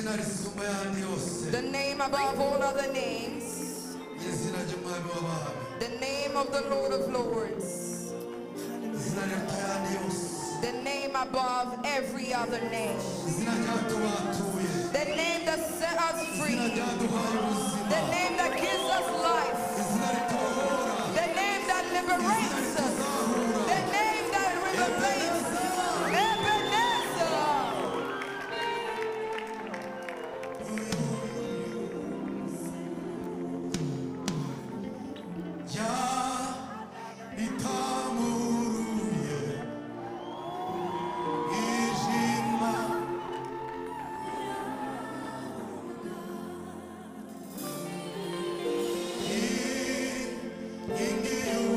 Izina risumba ayandi yose. The name above all other names. Izina ry'umwami w'abami. The name of the Lord of Lords. Izina riruta ayandi yose. The name above every other name. Izina ryatubatuye. The name that set us Izina free. ryaduhaye ubuzima. The name that gives us life. Izina ritubohora. The name that Izina liberates us. rituzahura. The name that revelates. Ebenezer. Ya itamuruye ijima ingiyu.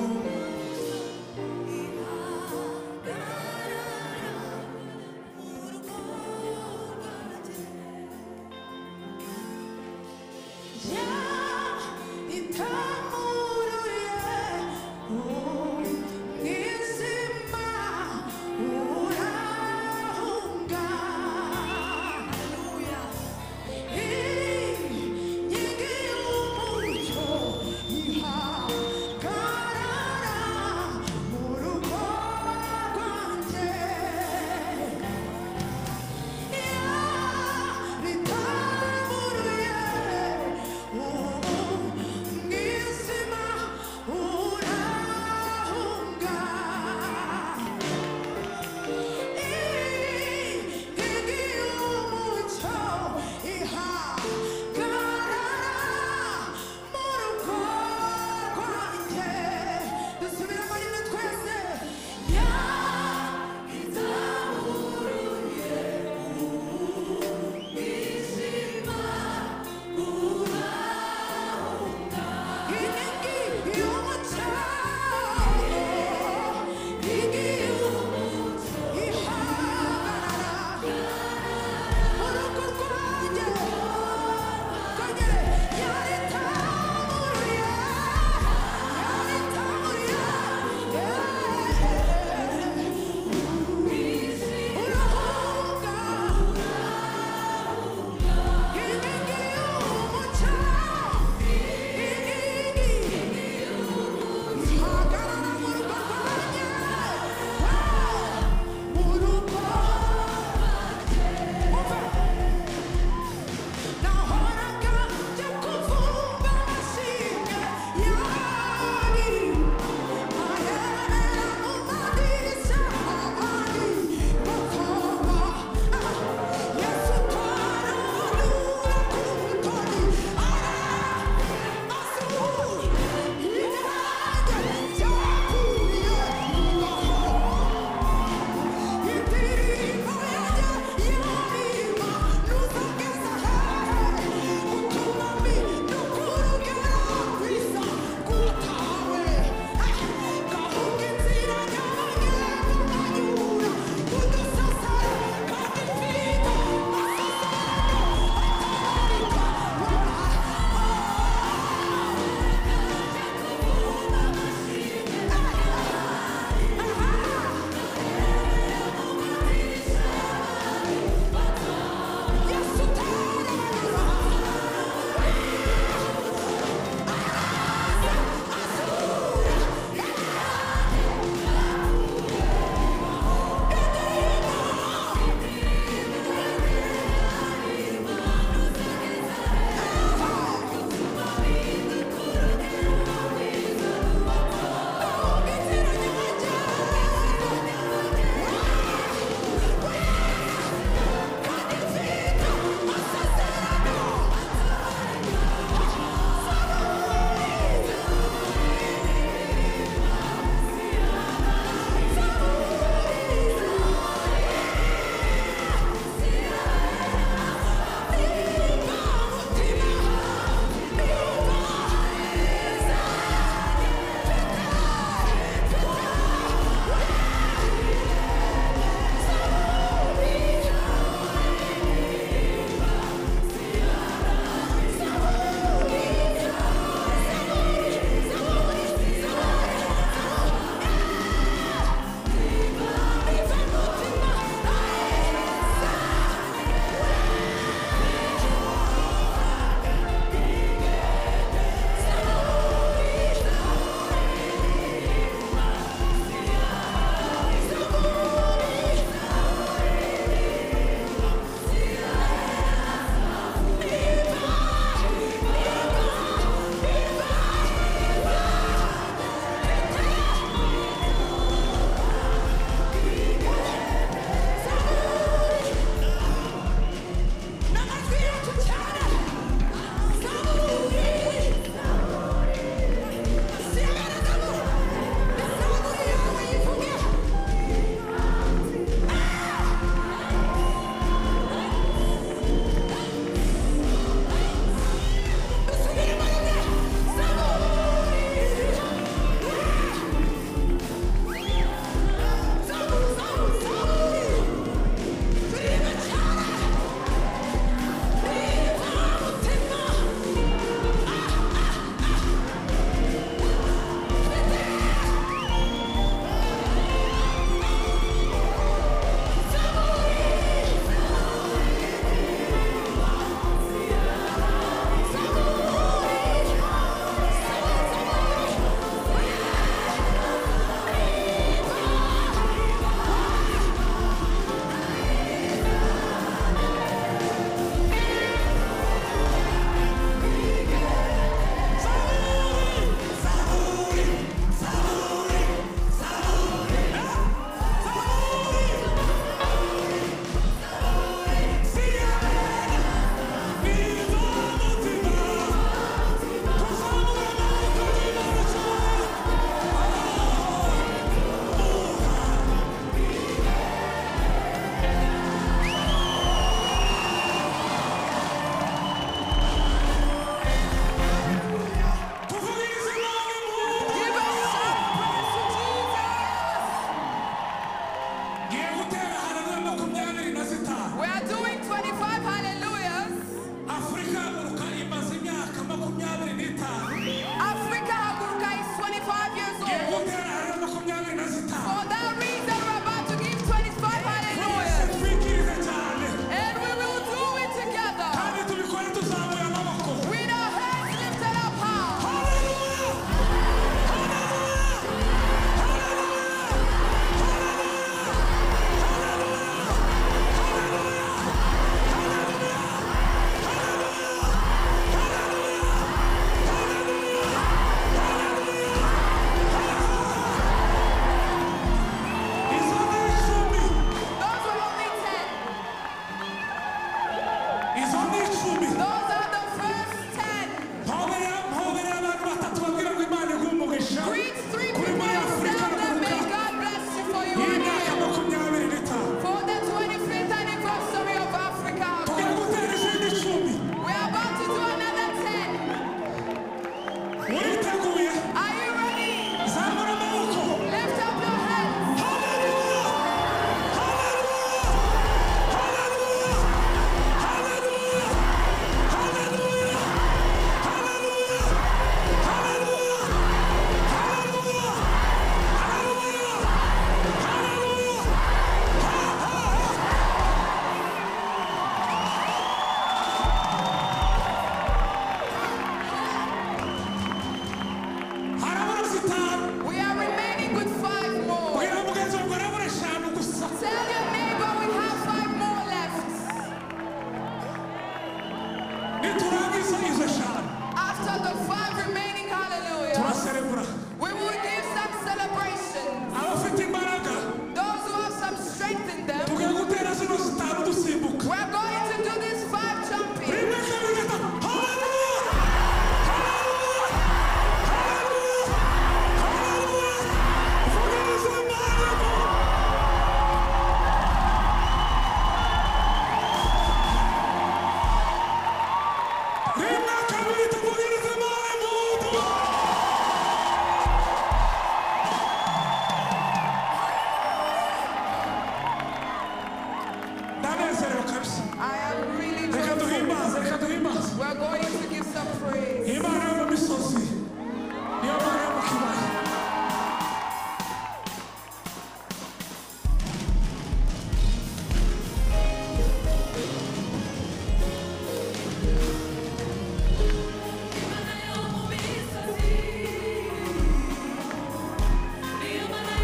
Izo ni 10. Those are the first 10. Mpobera mpobera abantu batatu babwira ngo Imana iguhe umugisha. Greet three Kuri people muri and Afurika tell no them, may kuruka God bless you for you iyi are myaka here. 25. For the 25th anniversary of Africa. Tugiye gutera izindi 10. We are about to do another 10. Uriteguye? Are you ready? Zamura amaboko. Lift up your hands. Haleluya! Haleluya! Haleluya! Haleluya! Haleluya! Haleluya! Haleluya! Haleluya! Haleluya! Haleluya! Ha, ha, ha. Harabura zitanu. We are remaining with 5 more. Bwira mugenzi wawe ngo harabura eshanu gusa. Tell your neighbor we have 5 more left. Niturangiza izo eshanu After the 5 remaining hallelujah, turaserebura. we will give some celebrations. Abafite imbaraga Those who have some strength in them, tugiye gutera zino zitanu dusimbuka. we're going to do this 5 jumping. Rimwe, kabiri, gatatu. Haleluya! Haleluya! Haleluya! Haleluya! Vugiriza Imana mu. Rimwe, kabiri, tuvugirize Imana mu. Ndanezerewe kabisa. I am really Reka joyful. duhimbaze, reka duhimbaze. We're going to give some praise. Imana yo mu misozi niyo Mana yo mu kibaya. Imana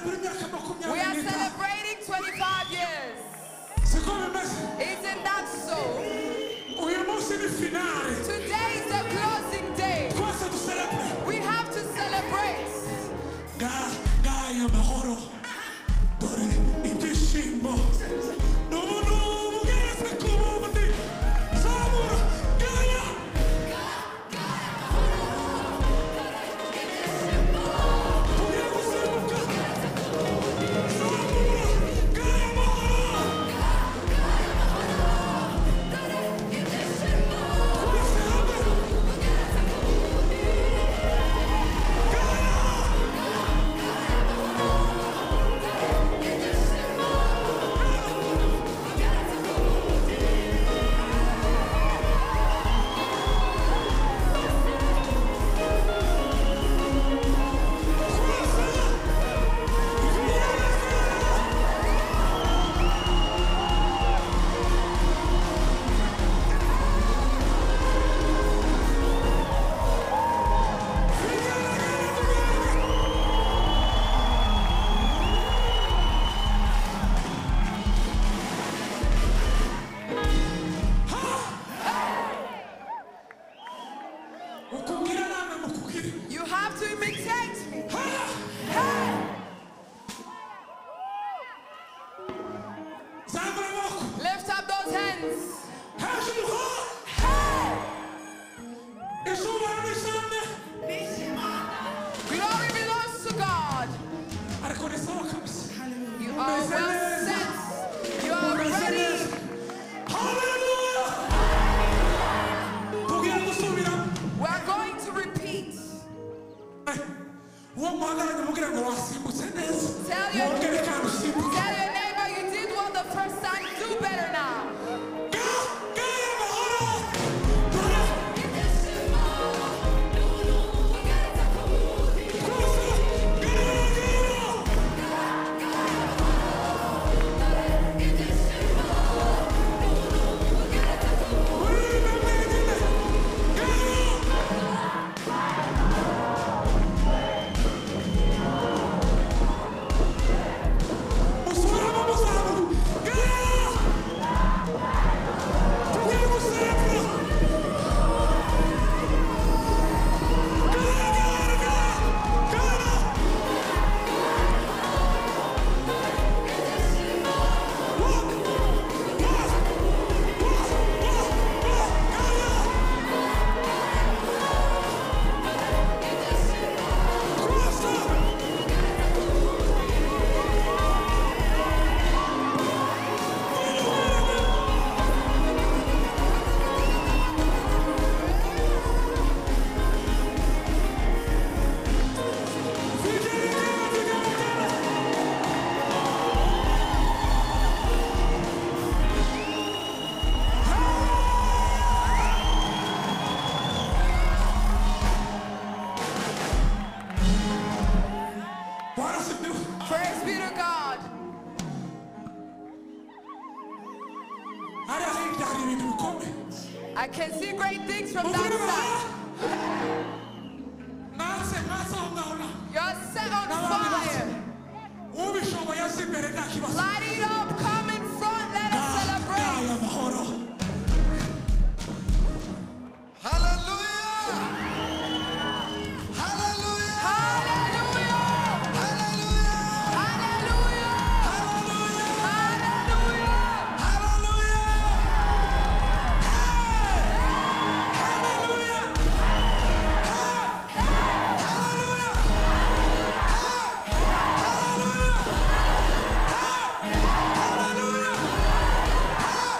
Turaserebura imyaka We makumyabiri are n'itanu. Celebrating 25 years. Siko bimeze? Isn't that so? Uyu munsi ni finale. Today is the closing day. Twese duserebure. We have to celebrate. Ngaya amahoro, dore ibyishimo n'ubu n'ubu bwese ku bundi zamura ngaya. Tugiye gusimbuka. Zamura ngaya amahoro. Twese hamwe ngaya. Twese Ukubwira namwe mukubwire. You have to imitate me. Ha! Hey! Zamura amaboko. Lift up those hands. Hejuru ha! Hey! Izuba risamye. Glory belongs to God. Ariko ni sawa kabisa. You are well set. You are Umeze ready. neza. Haleluya! Tugiye gusubiramo. We are going to repeat. Uwo muhagararanye mubwire ngo wasimbutse neza. Tell your- Wongere kandi usimbuke. Tell your neighbor you did well the first time. Do better now. Ngaya amahoro. Dore twese ngaya. Uririmbe mwenyine. Ngaya. Musubiramo muzamuka. Ngaya. Tugiye guserebura. Ngaya, ngaya, ngaya. Ngaya. One, one, one, one, one. Ngaya. Cross up. Praise be to God. Hariya hirya hari ibintu bikomeye. I can see great things from that Mubwire ngo, side. "Ah! Mwatse mwatse aho ngaho na You're set on n'abandi batse." fire. Ubishoboye aze imbere nta kibazo. Light it up. Come in front. Let us celebrate. Ngaya amahoro. Hallelujah! Hallelujah! Hallelujah. Hallelujah! Hallelujah. Hallelujah! Hallelujah. Hallelujah! Hey! Hallelujah! Hey! Hallelujah! Hey! Hallelujah! Hey! Hallelujah! Hey!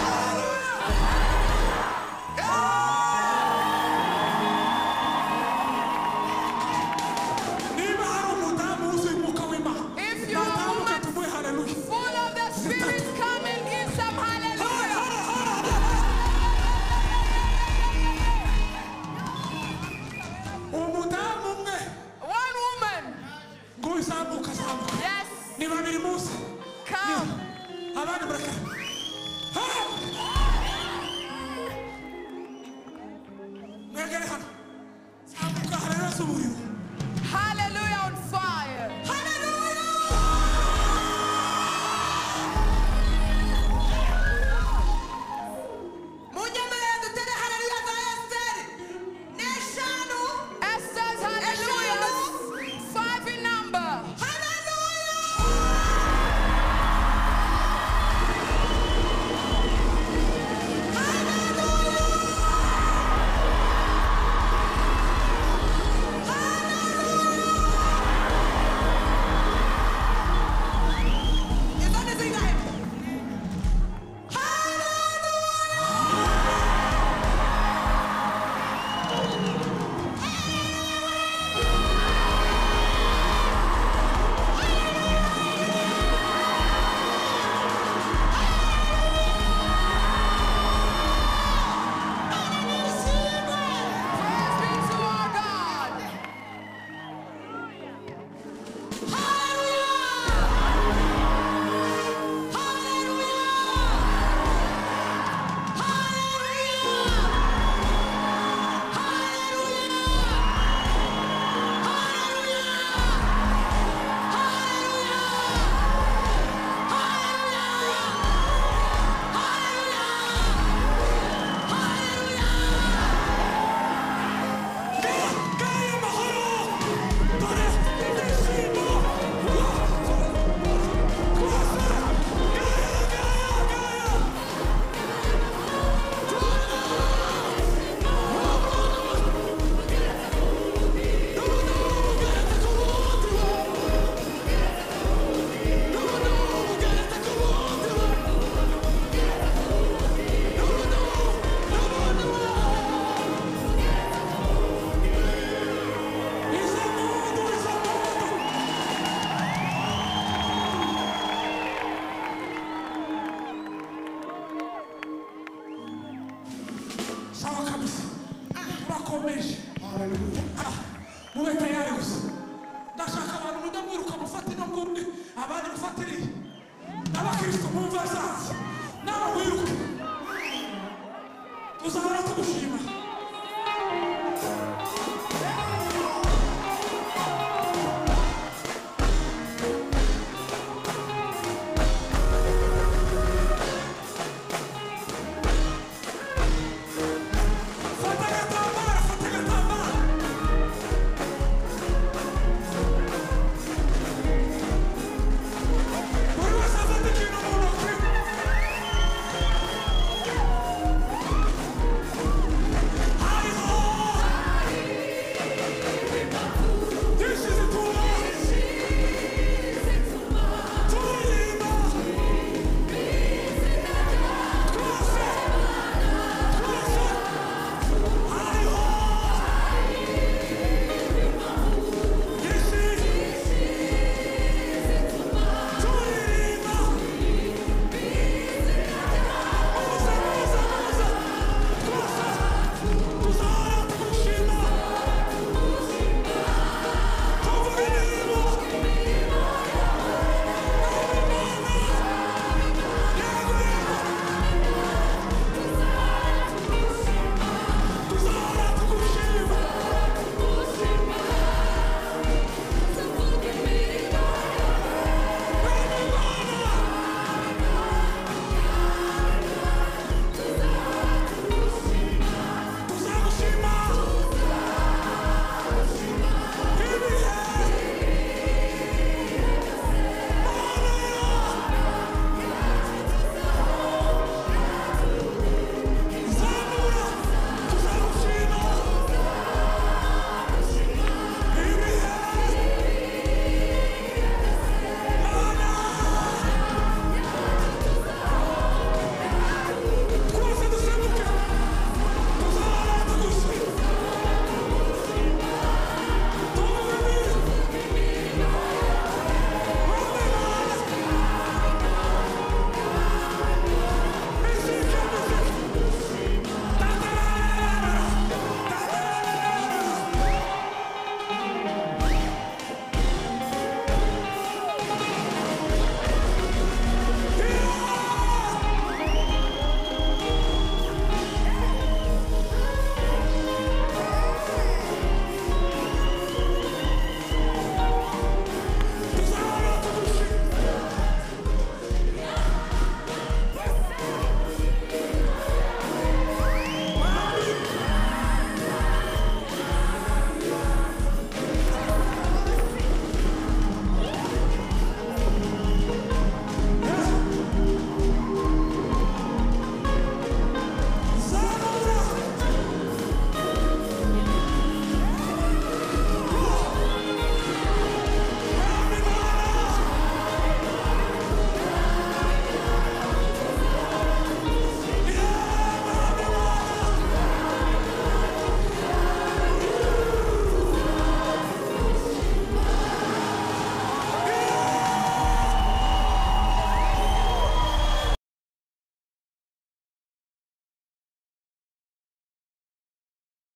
Hallelujah! Niba hari umudamu wuzuye umwuka w'Imana, If you're a natambuke woman tumuhe haleluya. full of the Spirit, come and give some hallelujah. Umudamu umwe One woman. ngo uzamuka azamuka. Yes. Ni babiri munsi. Come. Abandi mureke. Ha! Mwegere hano. Zamuka haleluya z'umuriro.